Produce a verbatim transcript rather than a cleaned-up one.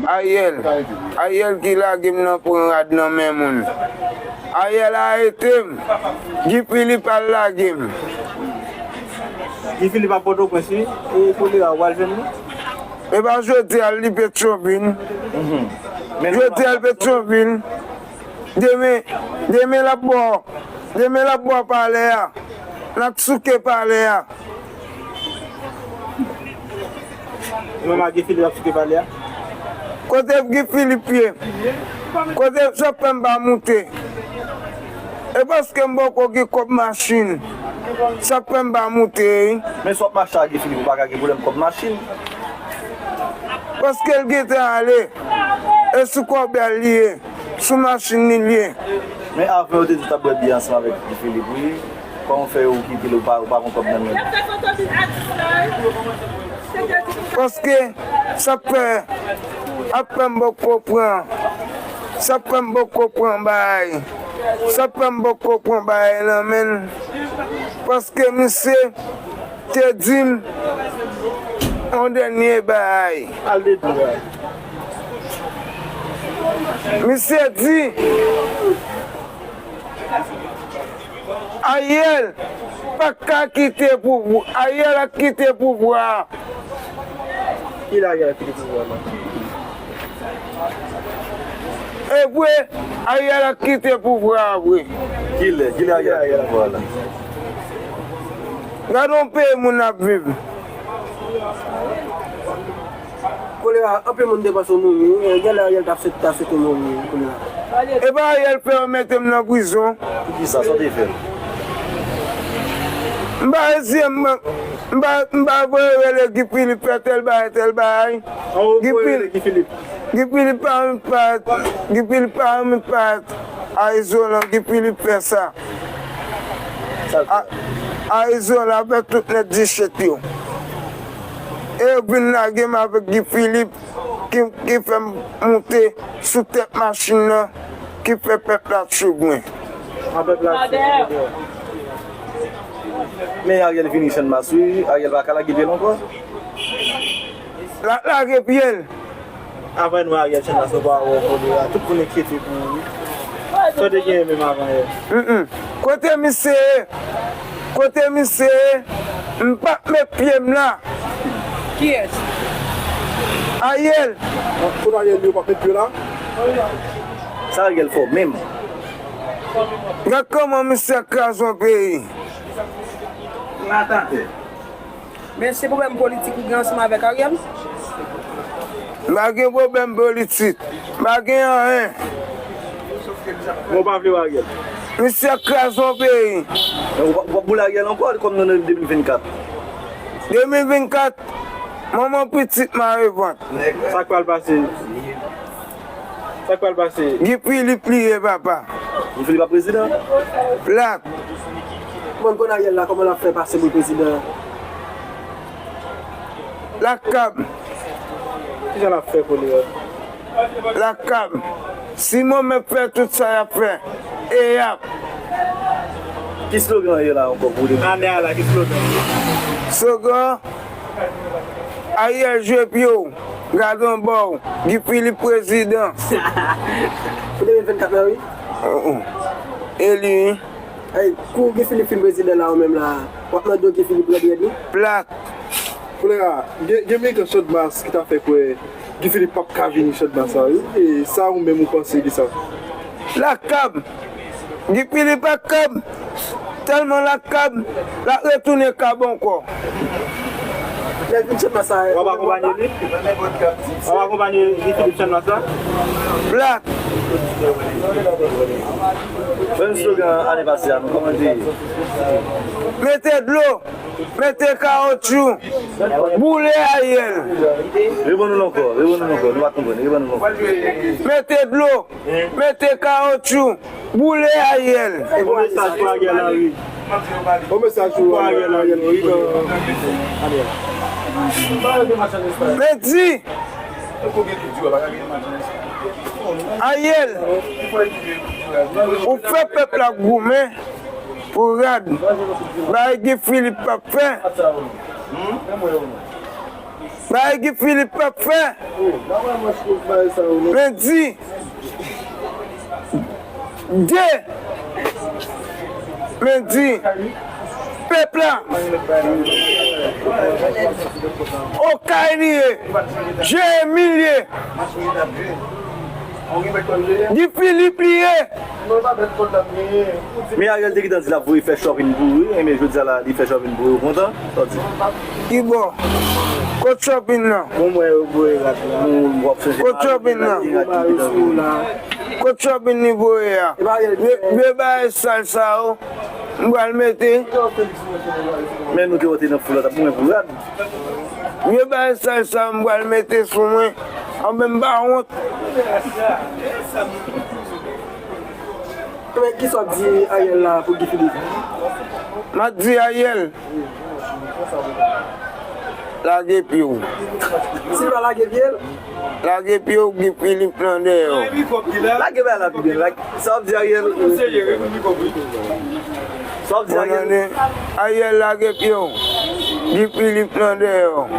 Ariel, Ariel ki lage m nan pran rad nan men moun. Ariel arete m. Guy Philippe al lage m. Guy Philippe ap Pòtoprens, wi. E Kolera, w al jwenn li? E pa jodi a li Petyonvil. Jodi a l Petyonvil. Demen, demen l ap bò, demen l ap bò palè a. N ap souke palè a. Ou menm ak Guy Philippe ap souke palè a? Kote Guy Philippe ye? Kote sa fè m pa moute? E paske m poko gen kòb machin. Sa fè m pa moute, wi. Men si w ap mache ak Guy Philippe, ou pa ka gen pwoblèm kòb machin. Paske l gentan ale. E sou kòbèl li ye. Sou machin li l ye. Men avan yo te di w t ap bwè byè ansanm avèk Guy Philippe, wi. Kòman w fè ou kite l, ou pa, ou pa pran kòb nan men l? Paske sa fè, apre m poko pran, sa fè m poko pran bagay, sa fè m poko pran bagay nan men l. Paske misye te di m yon dènye bagay. Al de tou, wi. Misye di, Ariel pa ka kite pouvwa, Ariel ap kite pouvwa a. Kilè Ariel ap kite pouvwa la? E vre, Ariel ap kite pouvwa a vre. Kilè, kilè Ariel ap kite pouvwa la? Gade yon peyi moun ap viv. Kolera, anpil moun te panse w mouri, wi. Genlè Ariel t ap swete, t ap swete w mouri, wi, Kolera. E pa Ariel fè yo mete m nan prizon. Poukisa? Sa w te fè? M pa eseye, m, m pa, m pa voye rele Guy Philippe fè tèl bagay, tèl bagay. An, ou voye rele Guy Philippe? Guy Philippe pa renmen parèt, Guy Philippe pa renmen parèt a izolan, Guy Philippe fè sa. Sa l fè? A, a izolan avèk tout nèt dichèt yo. E yo vin lage m avèk Guy Philippe ki, ki fè m moute sou tèt machin nan, ki fè pèp la swiv mwen. An pèp la swiv mwen. Men Ariel vini Channmas, wi. Ariel pa ka lage pye l ankò. L ap lage pye l. Avan n wè Ariel Channmas, nou pa wè w Kolera. Tout moun enkyete pou ou, wi. Sa w te genyen menm avan yè? Mm, mm. Kote misye ye? Kote misye ye? M p ap met pye m la. Kiyès? Ariel. Kote Ariel yo p ap met pye la? Sa Ariel fè w menm? Gad kòman misye ap kraze yon peyi. Atann. Men se pwoblèm politik ou gen ansanm avèk Ariel? M pa gen pwoblèm politik. M pa gen anyen. Men w pa vle wè Ariel? Misye ap kraze yon peyi. Men w p ap, w p ap boule Ariel ankò kòm nan de mil vennkat? De mil vennkat, manman pitit mare vant. Sa k pral pase? Sa k pral pase? Guy Philippe li ye, papa. Guy Philippe ap prezidan? Plak. Bon, konn Ariel la, kòman l ap fè pase pou l prezidan? Lakab. Kijan l ap fè Kolera? Lakab. Simon mèt fè tout sa y ap fè. E y ap. Ki slogan ye la ankò pou li? Ane a la, ki slogan? Slogan, Ariel jwe pye w, gade anba w, Guy Philippe prezidan. Pou de mil vennkat la, wi. Uh-uh. E li, wi. Ey, kou Guy Philippe fin prezidan la, ou menm la, w ap mande w Guy Philippe rèd rèd, wi. Plak. Kolera, gen, gen militan Channmas ki ta fè kwè Guy Philippe p ap ka vini Channmas la, wi. E sa ou menm ou panse de sa? Lakab. Guy Philippe lakab. Tèlman lakab, l ap retounen kab ankò. Lè l vin Channmas la, w ap akonpanye li? W ap akonpanye Guy Philippe Channmas la? Plak. Menm slogan ane pase a, nou kòmante. Mete dlo. Mete kawotchou, boule Ariel. Rebann nou l ankò, rebann nou l ankò, nou pa konprann, rebann nou l ankò. Mete dlo, mete kawotchou, boule Ariel. Bon mesaj pou Ariel Henry. Bon mesaj pou Ariel Henry. Men di, Ariel, ou fè pèp la goumen. Pou rad, bagay Guy Philippe p ap fè. Bagay Guy Philippe p ap fè. Men di. De. Men di. Pèp la. Okay li ye. Jeremi li ye. Guy Philippe li ye. Men Ariel te gentan di l ap voye fè shopping pou ou, wi, men jodi a la, li fè shopping pou ou, ou kontan? Sa w di? Ki bò? Kot shopping nan? Bon, mwen, yo voye rad la. Ou, w ap chanje. Kot shopping nan? Kot shopping li voye a? Vye, vye bagay sal sa yo, m pral mete. Men nou te wote nan foul la, t ap mwen pou rad. Vye bagay sal sa yo, m pral mete sou mwen. An, men m pa wont. Men kisa w ap di Ariel la pou Guy Philippe? M ap di Ariel, lage pye w. Si l pa lage pye l? Lage pye w, Guy Philippe nan dèyè w. Lage bay la pi byen. Lage, sa w ap di Ariel? Sa w ap di Ariel? Ariel, lage pye w. Guy Philippe nan dèyè w.